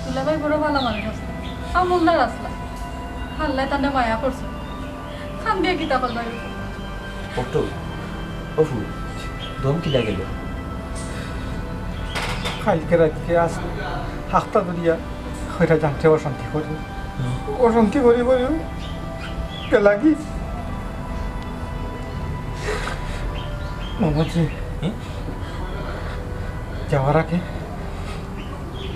দুলাভাই বড় ভালা মানুষ আছলা, আমলদার আছলা। আল্লায় তানরে মায়া করছে। কান্দিয়া কিতা করবায় রে ফুল? ওঠো, ও ফুল, দম কিলা গেল? কাইলকে রাইতকে আজ হাপ্তা ধরিয়া কইরা জানতে অশান্তি করি। অশান্তি করি করি গেলাগি। মামুজি, হুম? যাওয়ার আগে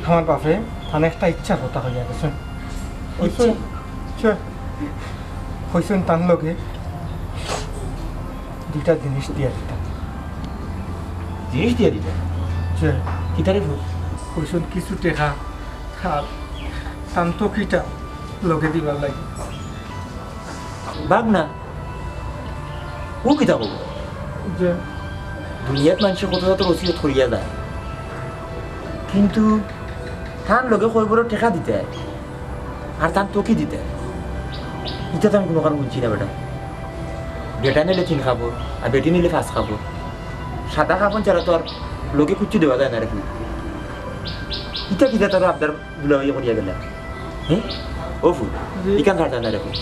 আমার বাপে তান একটা ইচ্ছার কথা কইয়া গেছইন। ইচ্ছা? ইচ্ছা। কইছইন তান লগে দুইটা জিনিস দিয়া দিতা। জিনিস দিয়া দিতা? জি। কিতা রে ফুত? কইছইন কিছু টেকা আর তান তকিটা লগে দিবার লাগি। ভাগনা, ও কিতা কইবো? জি। দুনিয়াত মানষে কত জাতর ওসিয়ত করিয়া যায়, কিন্তু তান লগে কয়বরো টেকা দিতা আর তান তকি দিতা, ইতা তো আমি কুনুকালে হুনছি না বেটা। বেটা নিলে তিন কাপড়, আর বেটি নিলে পাঁচ কাপড়। সাদা কাফন ছাড়া তো আর লগে কুচ্ছু দেওয়া যায় না রে ফুত। ইতা কিতা তার আবদার দুলাভাই করিয়া গেলা? হুম? ও ফুত, জি। ইখান ছাড়তা না রে ফুত।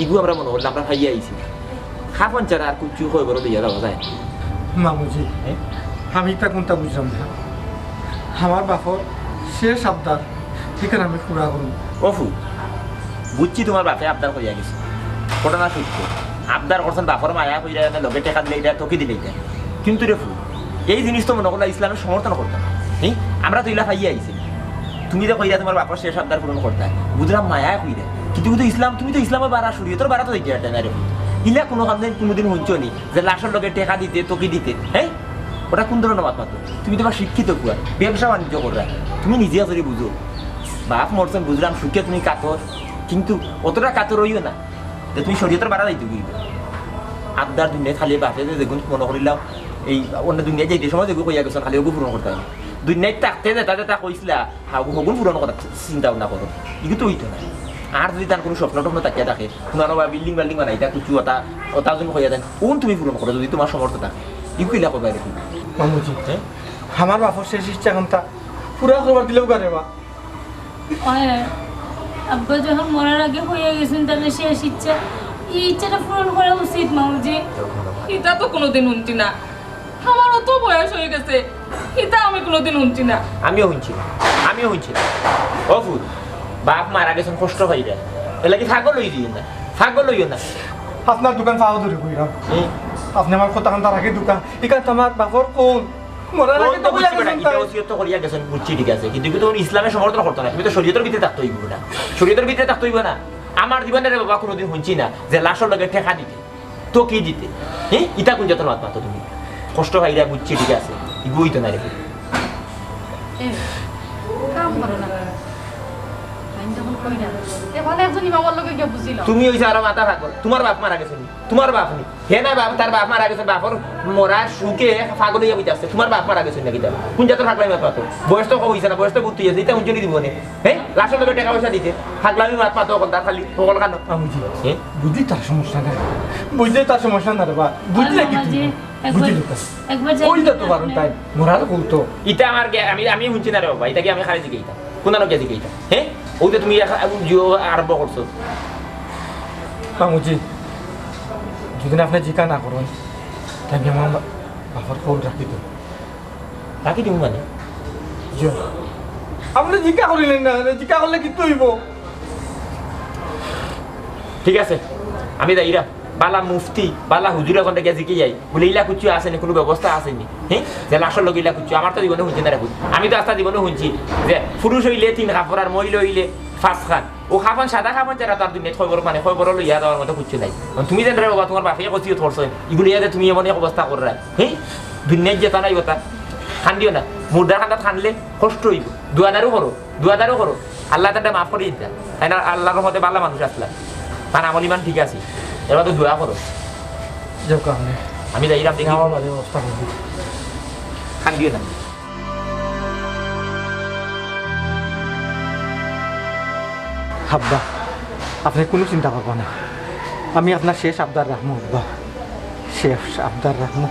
ইগু আমরা মনো করলাম আমরা পাইয়া আইছি। কাফন ছাড়া আর কুচ্ছু কয়বরো লইয়া যাওয়া যায় না। মামুজি, হ্যাঁ? আমি ইতা কুনতা বুঝলাম না। আমার বাপর শেষ আবদার, ইখান আমি পুরা করমু। ও ফুত, বুঝছি তুমার বাপে আবদার করিয়া গেছে। ঘটনা সত্য। আবদার করছইন বাপর মায়া কইরা, এনে লগে টেকা দিলে ইটা, তকি দিলে ইটা। কিন্তু রে ফুত, এই জিনিস তো মনো করলা ইসলামে সমর্থন করতা না। হ্যাঁ? আমরা তো ইলা পাইয়া আইছি। তুমি যে কইরা তুমার বাপর শেষ আবদার পূরণ করতা, বুঝলাম মায়া কইরা। কিন্তু তুমি তো ইসলাম, তুমি তো ইসলামর বারা, শরীয়তর বারা তো যাইতে পারতা না রে ফুত। ইলা কুনু কান্দে কুনুদিন হুনছো নি যে লাশর লগে টেকা দিতে, তকি দিতে? হ্যাঁ? ওটা কুন ধরনর মাত মাতো? তুমি তো বা শিক্ষিত পুয়া, ব্যবসা বাণিজ্য কররায়, তুমি নিজে আসলে বুঝো। বাপ মরছইন বুঝলাম, সুখে তুমি কাতর, কিন্তু অতটা কাতর অইও না যে তুমি শরীয়তর বারা যাইতো কি। আবদার দুনিয়াত খালি বাপে যে যেগুন মনো করিলাম, এই অন্য দুনিয়াত যাইতে সময় যেগু কইয়া গেছইন, খালি ওগু পূরণ করতা না। দুনিয়াত থাকতে যেটা যেটা কইছলা, হা, হগুন পূরণ করার চিন্তা ভাবনা করো, ইগু তো অইতো না। আর যদি তান কুনু স্বপ্ন টপ্ন থাকিয়া থাকে, কুনু আনো বা বিল্ডিং বাল্ডিং বানাইতা, কুচ্ছু ওটা, ওটা যদি কইয়া দেন, ওগুন তুমি পূরণ করো, যদি তুমার সমর্থ থাকে। ইগু কিলা করবা এরকম? মামুজি, হ্যাঁ? আমার বাপর শেষ ইচ্ছা কুনতা পুরা করবার দিলেও গারে বা। ওই, আব্বা যখন মরার আগে কইয়া গেছইন, তাইলে শেষ ইচ্ছা, এই ইচ্ছাটা পূরণ করা উচিত, মামুজি। ইটা তো কুনুদিন হুনছি না। আমার অত বয়স অই গেছে, ইটা আমি কুনুদিন হুনছি না। আমিও হুনছি না, আমিও হুনছি না। ও ফুত, বাপ মারা গেছইন কষ্ট পাইরা, এর লাগি পাগল অই দিও না, পাগল অইও না। আপনার দুখান পাও ধরি কইরাম, হুম। আপনে আমার কথা কান্তা রাখি দুখান, ইখান তো আমার বাপর কওল। মরার আগে তো কইয়া গেছইন তাই। ইটা ওসিয়ত তো করিয়া গেছইন, বুঝছি, ঠিক আছে, কিন্তু তুমি ইসলামে সমর্থন করতা না, তুমি তো শরীয়তর ভিতরে থাকতে অইবো না, শরীয়তর ভিতরে থাকতে অইবো না। আমার জীবনে রে বাবা কুনুদিন হুনছি না যে লাশর লগে টেকা দিতে, তকি দিতে। হ্যাঁ, ইতা কুন জাতর মাত মাতো তুমি? কষ্ট পাইরা বুঝছি, ঠিক আছে, ইগু অইতো না রে। এ, কাম করো না। আমি যখন কই না, এ ভালা একজন ইমামর লগে গিয়া বুঝিলাম। তুমি অইছো আরো মাথা পাগল। তুমার বাপ মারা গেছইন নি? তুমার বাপ নি? হে না বাপ, তার বাপ মারা গেছে, বাপর মরা সুখে পাগল অইয়া বইতে আছে। তুমার বাপ মারা গেছে নাকি? তার কুন জাতর পাগলামি মাত মাতো? বয়স তো কম অইছে না, বয়স তো বুদ্ধি আছে, ইতা উজ্জ্বলি দিব নে। হ্যাঁ, লাশর লগে টেকা পয়সা দিতে, পাগলামি মাত মাতো অখন তার খালি হকল কানো। আমি বুঝি। হ্যাঁ? বুঝি তার সমস্যা নাই, বুঝলে তার সমস্যা না রে বা, বুঝলে কি মামা তুমি? জি, একবার, বুঝলি তো? একবার যাই ওই তো না। তোমার তাই মরার বলতো। ইতা আমার গে-, আমি, আমি হুনছি না রে বাবা, ইতা কি আমি খালি জিগাইতাম? কুন আনো গিয়া জিগাইতাম? হ্যাঁ? ওই তো তুমি এখন জিও আরম্ভ করছো। মামুজি, যদি না আপনে জিকা না করইন, তাই আমি আমার বা-, বাপর কওল রাখি দেব। রাখি দিমু মানে? জি। আপনে জিকা করিলেন না, জিকা করলে কিতা অইবো? ঠিক আছে, আমি যাইরাম। বালা মুফতি, বালা হুজুর অকলরে গিয়া জিকাইয়াই। বুলে, "ইলা কুচ্ছু আছে নি, কুনু ব্যবস্থা আছে নি?" হ্যাঁ? যে লাশর লগে ইলা কুচ্ছু, আমার তো জীবনে হুনছি না রে ফুত। আমি তো আস্তা জীবনে হুনছি যে পুরুষ অইলে তিন কাপড় আর মহিলা অইলে পাঁচ খান। ও কাফন, সাদা কাফন ছাড়া তো আর দুনিয়াত কয়বরো, মানে, কয়বরো লইয়া যাওয়ার মতো কুচ্ছু নাই। অখন তুমি যেন রে বাবা, তুমার বাপে ওসিয়ত করছইন, ইগুলি লইয়া যে তুমি এমন এক অবস্থা কররায়, হ্যাঁ? দুনিয়াত যেতা নাই ওতা। কান্দিও না, মুর্দার কান্দাত কান্দলে কষ্ট অইবো। দোয়াদারু করো, দোয়াদারু করো। আল্লায় তানরে মাফ করি দিতা। তাইন আল্লার রহমতে বালা মানুষ আছলা। তান আমল ইমান ঠিক আছে। এবার তো দোয়া করো। যাউক্কা আপনে। আমি যাইরাম দেখি। আমার বাড়ির অবস্থা করবি। কান্দিও না। আব্বা, আপনে কুনু চিন্তা করবা না, আমি আপনার শেষ আবদার রাখমু আব্বা, শেষ আবদার রাখমু।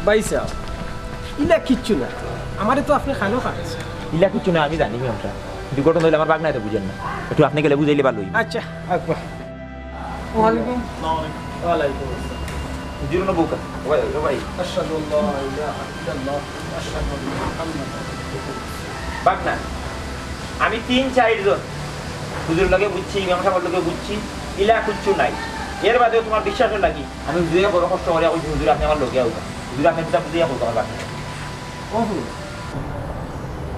ভাইসাব, ইলা কিচ্ছু না, আমারে তো আপনে খানো খাওয়াইছে। ইলা কিচ্ছু না, আমি জানি আমরা। দুর্ঘটনা অইলে আমার ভাগনায় তো বুঝের না, একটু আপনে গেলে বুঝাইলে ভালা অইবো। আচ্ছা, আইবা। ওয়ালাইকুম। ওয়ালাইকুম আসসালাম। হুজুর, অনো বউক্কা। ওই, ওই, ওই। আশহাদু আল্লা ইলাহা ইল্লাল্লাহ, আশহাদু আন্না মুহাম্মাদান রাসূলুল্লাহ। ভাগনা, আমি তিন চাইর জন হুজুরর লগে বুঝছি, ইমাম সাবর লগে বুঝছি, ইলা কুচ্ছু নাই। এর বাদেও তুমার বিশ্বাসর লাগি আমি হুজুররে বড় কষ্ট করিয়া কইছি, "হুজুর, আপনে আমার লগে আউক্কা।" হুজুর, আপনে কিতা বুঝাইয়া কউক্কা আমার ভাগনারে। ও হুজুর,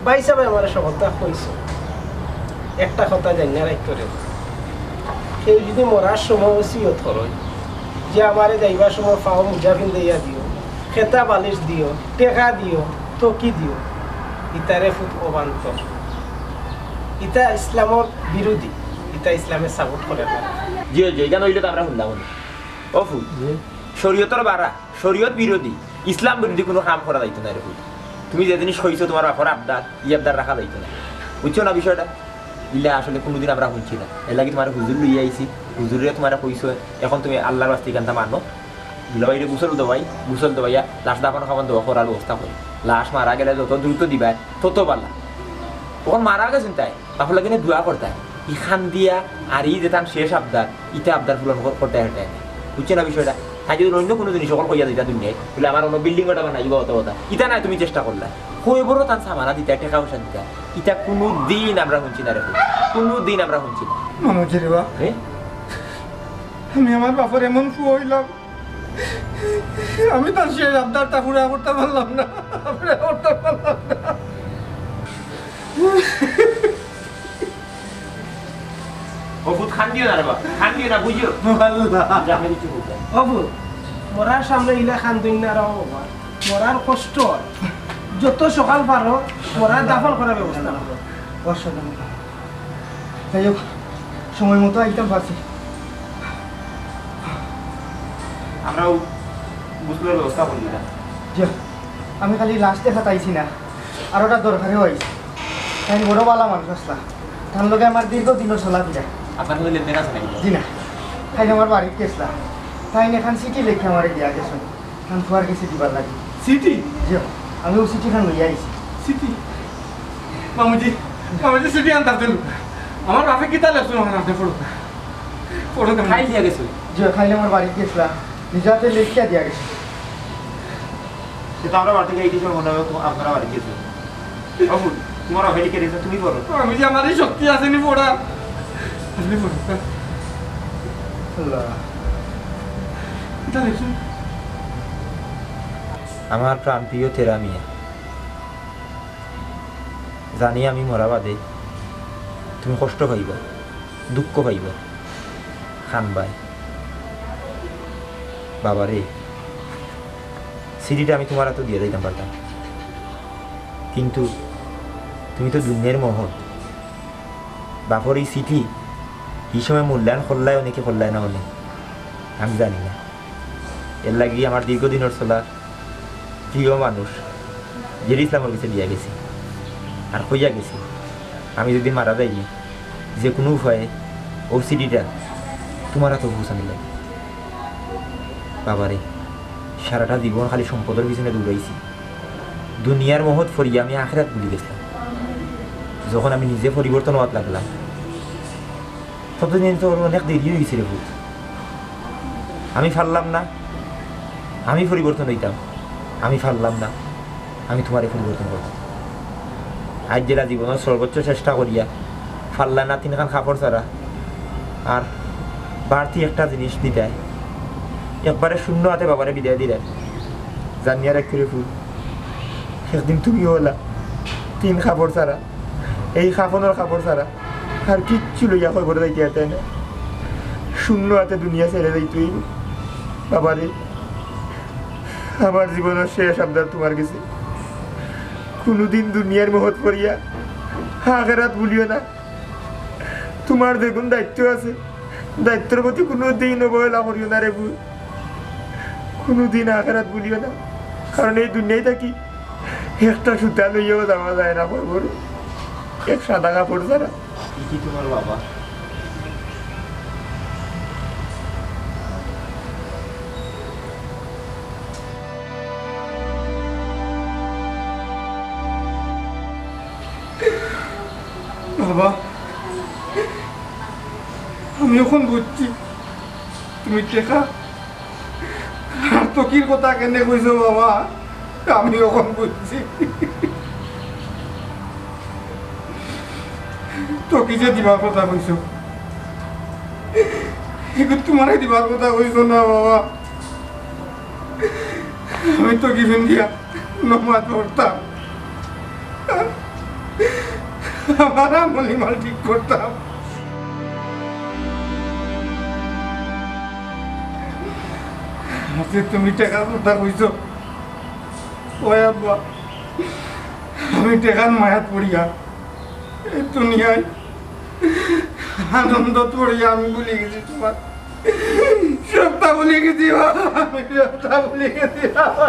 ভাইসাবে আমারে সকলতা কইছইন, একটা কথা জানিয়া রাখিও রে, কেউ যুদি মরার সময় ওসিয়ত করইন যে আমারে যাইবার সময় পাও মুজা ফিন্দাইয়া দিও, খেতা বালিশ দিও, টেকা দিও, তকি দিও, ইতারে ফুত অবান্তর, ইতা ইসলামর বিরোধী, ইতা ইসলামে support করে না। জি, জি, ইখান অইলে তো আমরা হুনলাম না। ও ফুত, জি। শরীয়তর বারা শরীয়ত বিরোধী, ইসলাম বিরোধী কুনু কাম করা যাইতো নায় রে ফুত। তুমি যে জিনিস কইছো তুমার বাপর আবদার, ই আবদার রাখা যাইতো নায়। বুঝছো না বিষয়টা? ইলা আসলে কুনুদিন আমরা হুনছি না। এরলাগি তুমারে হুজুর লইয়া আইছি, হুজুরে তুমারে কইছে, অখন তুমি আল্লার ওয়াস্তে ইখানতা মানো। দুলাভাইরে গোসল দেওয়াই, গোসল দেওয়াইয়া লাশ দাফন কাফন দেওয়া করার ব্যবস্থা করি। লাশ মারা গেলে যত দ্রুত দিবায়, তত ভালা। অখন মারা গেছইন তাই, বাপর লাগি দোয়া করতায়। ইখান দিয়া আর ই যে তান শেষ আবদার, ইতা আবদার পূরণ কর-, করতায় হেটায়। বুঝছো না বিষয়টা? তাইন যুদি অইন্য কুনু জিনিস অকল কইয়া দিতা দুনিয়াত, বুলে, "আমার অনো building ওটা বানাইবা, অত কথা।" ইতা নায়, তুমি চেষ্টা করলায়। কবরো তান সামানা দিতায়, টেকা পয়সা দিতায়। ইতা কুনুদিন আমরা হুনছি না রে ফুত। কুনুদিন আমরা হুনছি না। মামুজি রে বা, এ? আমি আমার বাপর এমন ফুয়া অইলাম, আমি তার শেষ আবদারটা পুরা করতাম পারলাম না, পুরা করতাম পারলাম না। ও ফুত, কান্দিও না রে বা, কান্দিও না, বুঝিও। আল্লাহ। যা, আমি কিছু বলতাম। ও ফুত, মরার সামনে ইলা কান্দইন না রে বাবা, মরার কষ্ট অয়। যত সকাল পারো, মরার দাফন করার ব্যবস্থা করো। অসাধারণ। যাই হোক, সময় মতো আইতাম পারছি। আমরাও গোসলর ব্যবস্থা করি দিলাম। জি, আমি খালি লাশ দেখাত আইছি না, আরোটা দরকারেও আইছি। তাইন বড় ভালা মানুষ আছলা, তান লগে আমার দীর্ঘদিনর চলাফিরা। আপনার সাথে লেনদেন আছে নাকি? জি না, তাইন আমার বাড়িত গেছলা, তাইন এখান চিঠি লেখিয়া আমারে দিয়া গেছইন। খান ফুয়ার গেছে দিবার লাগি। চিঠি? জি, আমি অউ চিঠিখান লইয়া আইছি। চিঠি? মামুজি, মামুজি, চিঠি আনতাম দিল। আমার বাপে কিতা লেখছইন, অখন আপনে পড়ো। পড়ো না। খাইল দিয়া গেছে? জি, খাইল আমার বাড়িত গেছলা, নিজে হাতে লেখিয়া দিয়া গেছে। সে তো আমরা বাড়িত গিয়া এই সময় মনে হয় তো আপনারা বাড়িত গেছে। বাবু, তোমার অপেক্ষা কে রেখেছে, তুমি পড়ো। আমি যে আমার এই শক্তি আছে নি পড়া। আপনি পড়ো। আল্লাহ। এটা দেখুন। আমার প্রাণপ্রিয় তেরা মিয়া, জানি আমি মরা বাদে তুমি কষ্ট পাইবা, দুঃখ পাইবা, কানবায়। বাবারে, চিঠিটা আমি তোমার আতো দিয়া যাইতাম পারতাম, কিন্তু তুমি তো দুনিয়ার মহৎ। বাপর ই চিঠি ই সময় মূল্যায়ন করলায় অনে কি করলায় না অনে, আমি জানি না। এরলাগি আমার দীর্ঘদিনর চলার প্রিয় মানুষ জেরি ইসলামর গেছে দিয়া গেছি, আর কইয়া গেছি, আমি যুদি মারা যাই, যে কুনু উপায়ে অউ চিঠিটা তোমার আতো পৌঁছানি লাগে। বাবারে, সারাটা জীবন খালি সম্পদর পিছনে দৌড়াইছি, দুনিয়ার মোহত পড়িয়া আমি আখেরাত ভুলি গেছলাম। যখন আমি নিজে পরিবর্তন অওয়াত লাগলাম, ততদিন তো অনেক দেরি অই গেছে রে পুত। আমি পারলাম না, আমি পরিবর্তন অইতাম, আমি পারলাম না, আমি তোমারে পরিবর্তন করতাম। আইজ যেলা জীবনর সর্বোচ্চ চেষ্টা করিয়া পারলায় না তিনখান কাপড় ছাড়া আর বাড়তি একটা জিনিস দিতায়, একবারে শূন্য আতে বাবারে বিদায় দিলায়। জানিয়া রাখিও রে পুত, একদিন তুমিও অলা তিন কাপড় ছাড়া, এই কাফনর কাপড় ছাড়া আর কিচ্ছু লইয়া কবরো যাইতে পারতায় না, শূন্য আতে দুনিয়া ছাড়ি যাইতে অইবো। বাবারে, আমার জীবনর শেষ আবদার তোমার গেছে, কুনুদিন দুনিয়ার মোহত পড়িয়া আখেরাত ভুলিও না। তোমার যেগুন দায়িত্ব আছে, দায়িত্বর প্রতি কুনুদিন অবহেলা করিও না রে পুত, কুনুদিন আখেরাত ভুলিও না, কারণ এই দুনিয়াত থাকি একটা সুতা লইয়াও যাওয়া যায় না কবরো, এক সাদা কাপড় ছাড়া। ই কি তোমার বাবা? বাবা, আমি অখন বুঝছি তুমি টেকা আর টকির কথা কেনে কইছো বাবা। আমি অখন বুঝছি। টকি যে দিবার কথা কইছো, এগু তুমারে দিবার কথা কইছো না বাবা। আমি টকি ফিন্দিয়া নমাজ পড়তাম, আমার আমল ইমাল ঠিক করতাম। আজকে তুমি টেকার কথা কইছো, ওই আব্বা, আমি টেকার মায়াত পড়িয়া এই দুনিয়ায় আনন্দ পড়িয়া আমি ভুলি গেছি তুমার, সবটা ভুলি গেছি বাবা, আমি সবটা ভুলি গেছি বাবা।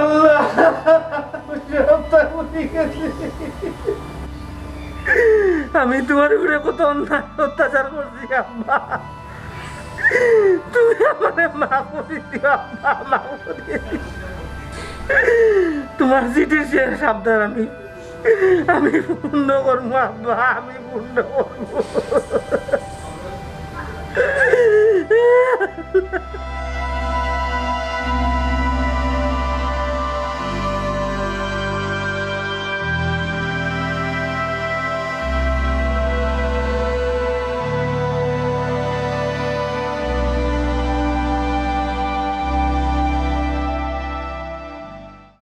আল্লাহ, আমি সবটা ভুলি গেছি। আমি তুমার উপরে কত অন্যায় অত্যাচার করছি আব্বা, তুমি আমারে মাফ করি দিও আব্বা, মাফ করি দিও। তুমার চিঠির শেষ আবদার আমি, আমি পূর্ণ করমু আব্বা, আমি পূর্ণ করমু।